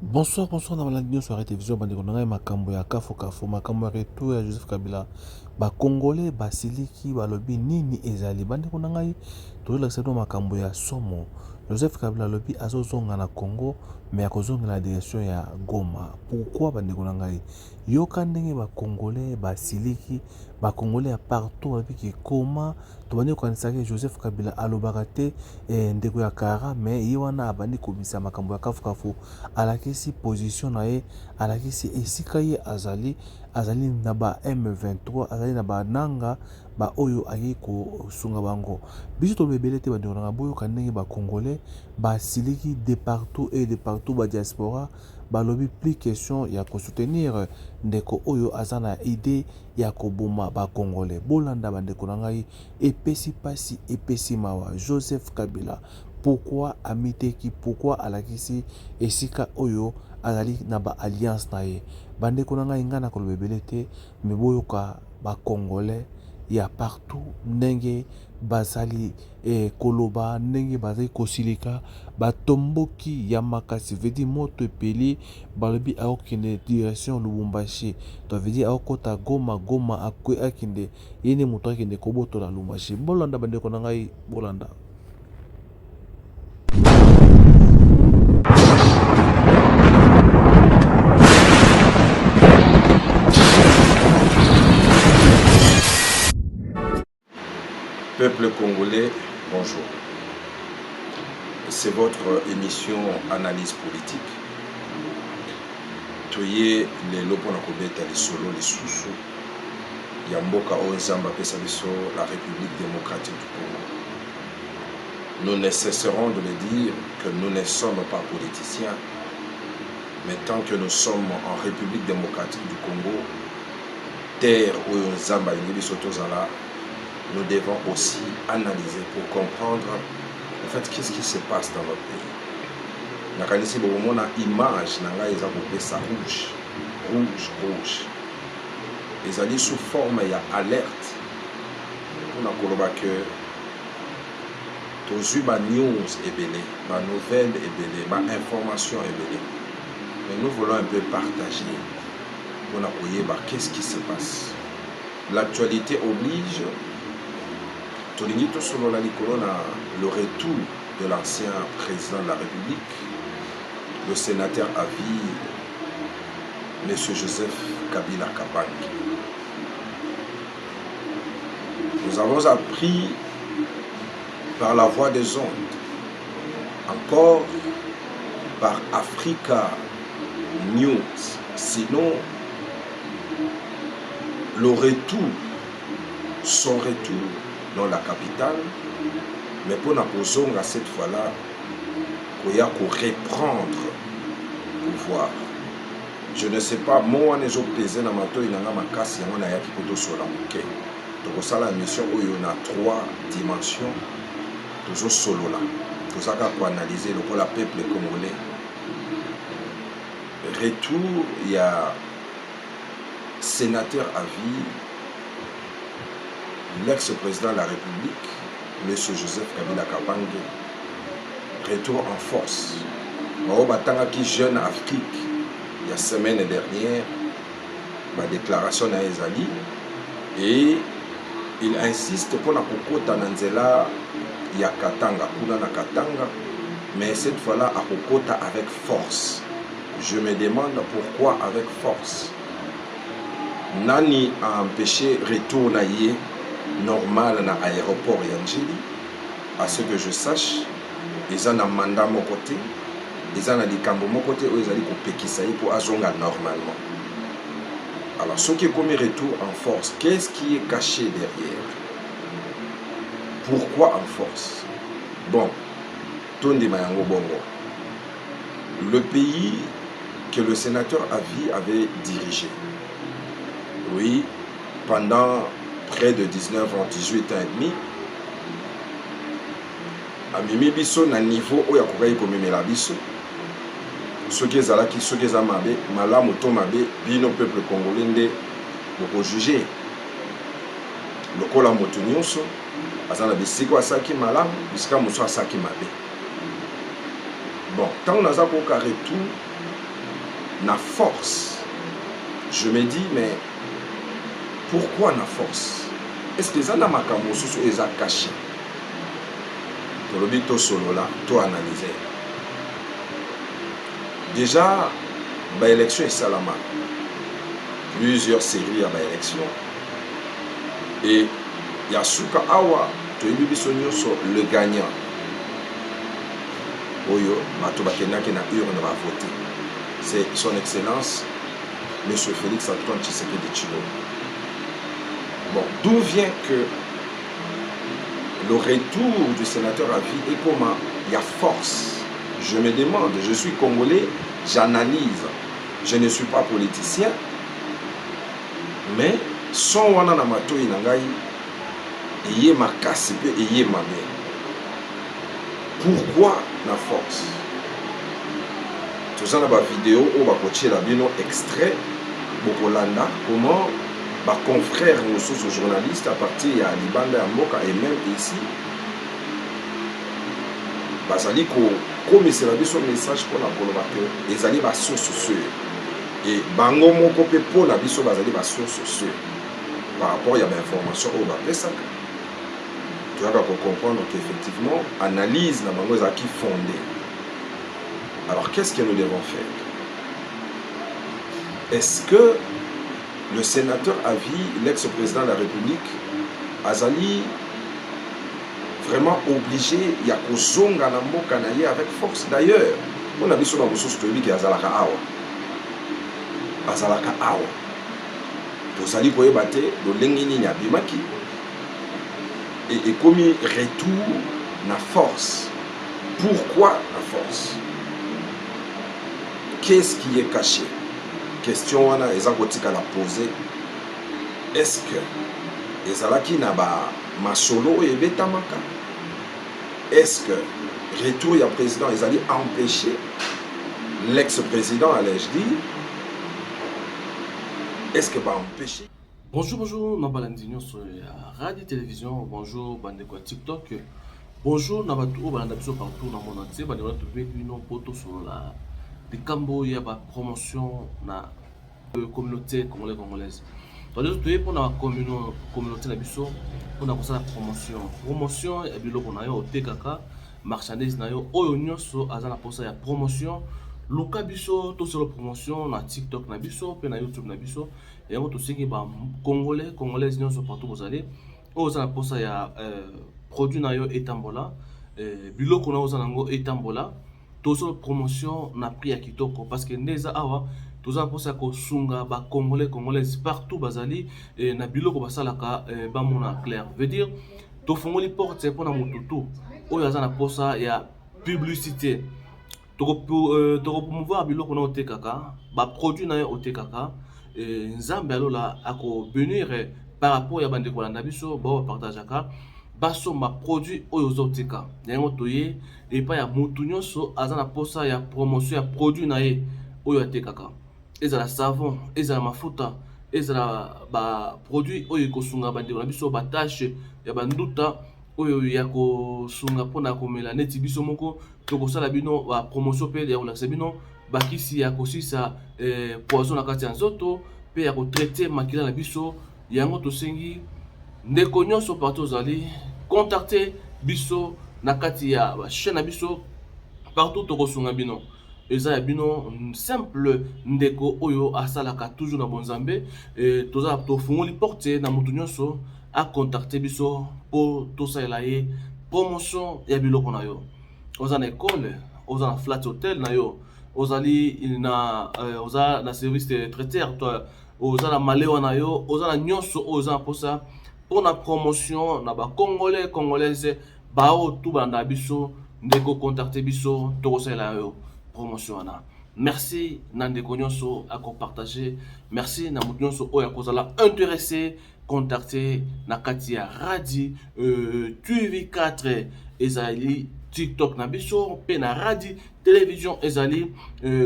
Bonsoir, bonsoir na balandi nyonso ya Télévision bandeko na ngai, makambo ya kafo kafo, makambo ya retour ya Joseph Kabila. Ba Congolais basiliki, balobi nini ezali. Bandeko na ngai, tozolakisa bino makambo ya somo. Joseph Kabila alobi azozonga na Congo, mais akozongela na direction ya Goma. Pourquoi bandeko na ngai? Yoka ndenge ba Congolais basiliki, ba Congolais ya partout balobi ke koma tobandi kokanisa ke Joseph Kabila alobaka te eh, ndeko ya kara, mais ye wana abandi kobimisa makambo ya kafukafu, alakisi position na ye, alakisi esika ye azali, azali na ba M23, azali na ba Nanga, ba oyo ayei kosunga bango. Biso toloba ebele te bandeko na ngai, boyoka ndenge ba Congolais basiliki de partout et de partout, ba diaspora balobi plus question ya ko soutenir ndeko oyo aza na idee ya koboma ba Congolais. Bolanda bandeko na ngai, epesi pasi, epesi mawa. Joseph Kabila pourquoi amiteki, pourquoi alakisi esika oyo azali na ba alliance na ye? Bandeko na ngai, ngai nakoloba ebele te, mais boyoka ba Congolais ya partout ndenge bazali eh, koloba, ndenge bazali kosilika, batomboki ya makasi, veut dire moto epeli, balobi akokende direction Lubumbashi, donc veut dire akokota Goma, Goma akwe akende, ye nde moto akende kobotola Lubumbashi. Bolanda bandeko na ngai, bolanda. Peuple congolais, bonjour. C'est votre émission Analyse politique. Toye lelo mpona kobeta lisolo lisusu ya mboka oyo Nzambe apesa biso, la République démocratique du Congo. Nous ne cesserons de le dire que nous ne sommes pas politiciens, mais tant que nous sommes en République démocratique du Congo, terre oyo Nzambe alingi biso tozala, nous devons aussi analyser pour comprendre en fait qu'est-ce qui se passe dans notre pays. Nakanisi bokomona image na ngai eza kopesa rouge, rouge, rouge. Ezali sous forme ya alerte mpona koloba que tozwi ba news ebele, ba nouvelles ebele, ba informations ebele. Mais nous voulons un peu partager mpona koyeba qu'est-ce qui se passe. L'actualité oblige, tolingi tosolola likolo na le retour de l'ancien président de la République, le sénateur à vie, Monsieur Joseph Kabila Kabange. Nous avons appris par la voix des ondes, encore par Africa News, sinon le retour, son retour dans la capitale, mais pour na kozonga cette fois-là, koya ko reprendre pouvoir. Je ne sais pas, mo wana ezopese na matoi na nga makasi, yango nayaki po tosola moke. Tokosala émission oyo na 3 dimensions, tozosolola, tozaka koanalyse lokola peuple congolais. Retour ya sénateur à vie, l'ex-président de la République, Monsieur Joseph Kabila Kabange, retour en force. Bao batangaki Jeune Afrique ya semaine dernière, ba déclaration na ezali, et il insiste mpona kokota na nzela ya Katanga, kuna na Katanga, mais cette fois-là akokota avec force. Je me demande pourquoi avec force. Nani a empêché retour na ye normal na aéroport ya Ndjili? À ce que je sache, eza na mandat moko te, eza na likambo moko te oyo ezali kopekisa ye po azonga normalement. Alors soki ekomi retour en force, qu'est-ce qui est caché derrière? Pourquoi en force? Bon, tondima yango bongo. Le pays que le sénateur à vie avait dirigé, oui, pendant près de 19 ans, 18 ans et demi, amemi biso na niveau oyo akokaki komemela biso. Soki ezalaki, soki eza mabe, malamu to mabe, bino peuple congolais nde bokojuge. Lokola moto nyonso aza na bisika asalaki malamu, bisika mosusu asalaki mabe. Bon, ntango naza koyoka retour na force. Je me dis, mais pourquoi na force? Est ce que eza na makambo mosusu oyo eza caché? Tolobi tosolola, toanalyse. Déjà baélection esalama, plusieurs séries ya baélection, et ya suka awa toyebi biso nyonso le gagnant oyo bato bakendaki na urne bavote, c'est Son Excellence Monsieur Félix Antoine Tshisekedi Tshilombo. Bon, d'où vient que le retour du sénateur à vie et comment il y a force? Je me demande, je suis congolais, j'analyse, je ne suis pas politicien, mais son wana na matoi na ngai eye makasi mpe eye mabe. Pourquoi na force? Toza na bavideo oyo bakotiela bino extrait, bokolanda comment baconfrère mosusu journaliste à partir ya libanda ya mboka et même ici bazali kokomisela biso message mpona koloba ke ezali basource sûre, et bango moko mpe mpona biso bazali basource sûre par rapport ya bainformation oyo bapesaka. Toyaka kocomprendre qu'effectivement analyse na bango ezalaki fondée. Alors, qu'est-ce que nous devons faire? Est-ce que le sénateur à vie, l'ex-président de la République, azali vraiment obligé ya kozonga na mboka na ye avec force? D'ailleurs, mpona biso bamosusu toyebi ke azalaka awa, azalaka awa, tozali koyeba te lolenge nini abimaki e ekomi retour na force. Pourquoi na force? Qu'est-ce qui est caché? Question wana eza kotikala posé. Est-ce que ezalaki na bamasolo oyo ebetamaka? Est-ce que retour ya président ezali empêché, l'ex-président allais-je dire? Est-ce que baempêché? Bonjour, bonjour na balandi nyonso ya radio télévision, bonjour bandeko ya TikTok, bonjour na bato oyo balanda biso partout na monde entier. Bandeko na tobengi bino mpo tosolola likambo ya bapromotion na communauté congolais, congolaise. Tozo toye mpona communauté na biso mpona kosala promotion ya biloko na yo otekaka, marchandise na yo. Oyo nyonso aza na mposa ya promotion, luka biso tosala promotion na TikTok na biso mpe na YouTube na biso. Yango tosengi bacongolais, congolaise nyonso partout bozali, oyo oza na mposa ya produit na yo etambola, biloko na yo oza nango etambola, tozosala promotion na prix ya kitoko, parce que nde eza awa toza na mposa ya kosunga bacongolais, congolaise partout bazali na biloko basalaka, bamona clair. Veut dire tofungoli porte mpona motu tu oyo aza na mposa ya publicité. Tokopromouvoir biloko na otekaka, baproduit na yo otekaka. Nzambe alola akobénir par rapport ya bandeko balanda biso, bao bapartageaka, basomba produit oyo ozoteka. Yango toye epai ya motu nyonso aza na mposa ya promotion ya produit na ye oyo atekaka, ezala savon, ezala mafuta, ezala baproduit oyo ekosunga bandeko na biso, batache ya banduta, oyo ya kosunga mpona komela. Neti biso moko tokosala bino bapromotion mpe ya kolakisa bino bakisi ya kosisa poison na kati ya nzoto mpe ya kotraiter makila na biso. Yango tosengi ndeko nyonso partout ozali, contacte biso na kati ya bachaîne na biso partout, tokosunga bino. Eza ya bino simple ndeko oyo asalaka toujours na bonzambe. Toza tofungoli porte na motu nyonso acontacte biso mpo tosalela ye promotion ya biloko na yo. Oza na ekole, oza na flat hotel na yo, ozali na oza na service de traiteur to oza na malewa na yo, oza na nyonso oyo oza na mposa mpona promotion na bacongolais, congolaise, bao tu balanda biso, ndeko, contacte biso, tokosalela yo promotion wana. Merci na ndeko nyonso akopartage, merci na moto nyonso oyo akozala intéressé. Contacte na kati ya Radi TV4, ezali TikTok na biso, mpe na Radi Télévision, ezali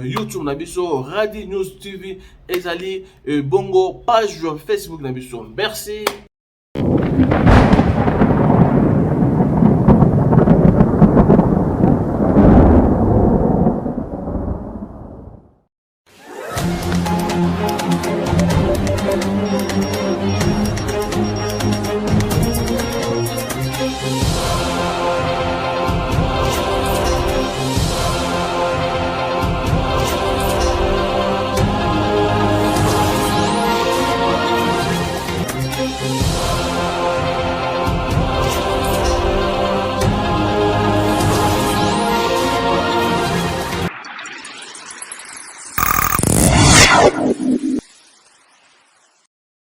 YouTube na biso, Radi News TV ezali bongo page Facebook na biso. Merci.